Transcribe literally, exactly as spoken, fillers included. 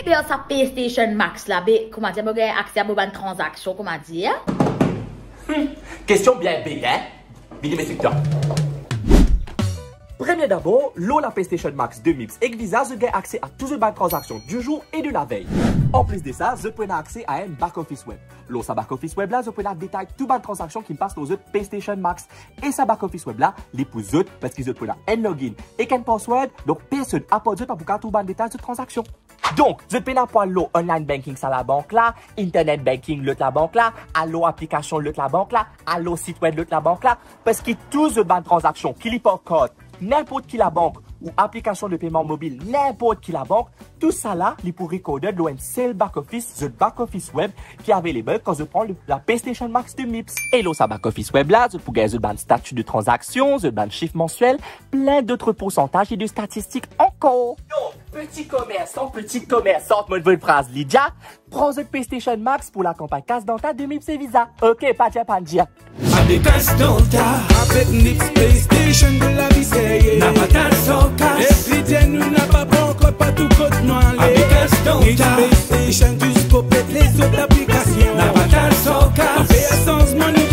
Pe ar sa PayStation Max la, be, koumadir mo gagn akse a mo bann tranzaksion, koumadir? Hmm, kestion bien big, hein? Vini mo explike twa. Premie dabor, lor la PayStation Max de Mips ek Visa, zot gagn akse a tou zot bann tranzaksion du jour e de la vey. Anplis de sa, zot pou ena akse a enn back office web. Lor sa back office web la, zot pou ena detay tou bann tranzaksion ki pas lor zot PayStation Max. E sa back office web la, li pou zot, parski zot pou ena enn login ek enn password, donk personn apart zot pa pou kapav trouv bann detay zot tranzaksion. Donk, zot pena pou al lor online banking sa labank la, internet banking lot labank la, al lor aplikasion lot labank la, al lor sit web lot labank la, parski tou zot bann tranzaksion, ki li par kart, ninport ki labank, ou aplikasion de peyman mobil, ninport ki labank, tousala, li pou recorded lor enn sel back office, zot back office web, ki available kan zot pran le, la PayStation Max de Mips. E lor sa back office web la, zot pou gagn zot bann stati de tranzaksion, zot bann sif mansiel, plin dot poursantaz e de statistik ankor. Donk, peti komersan, peti komersant, mo vinn fraz Lydia, pran zot PayStation Max pou lakanpagn Kas Dan Ta de Mips e Visa. Ok, pa dir, pa dir. Avek Kas Dan Ta, avek Mips PayStation, to lavi serye. Napa kas ar kas. Epi dir nou napa bank, partou kot nou ale. Avek Kas Dan Ta, Mips PayStation, tou zis pou pet lezot aplikasion. Napa kas ar kas. Pe ar sanzman nou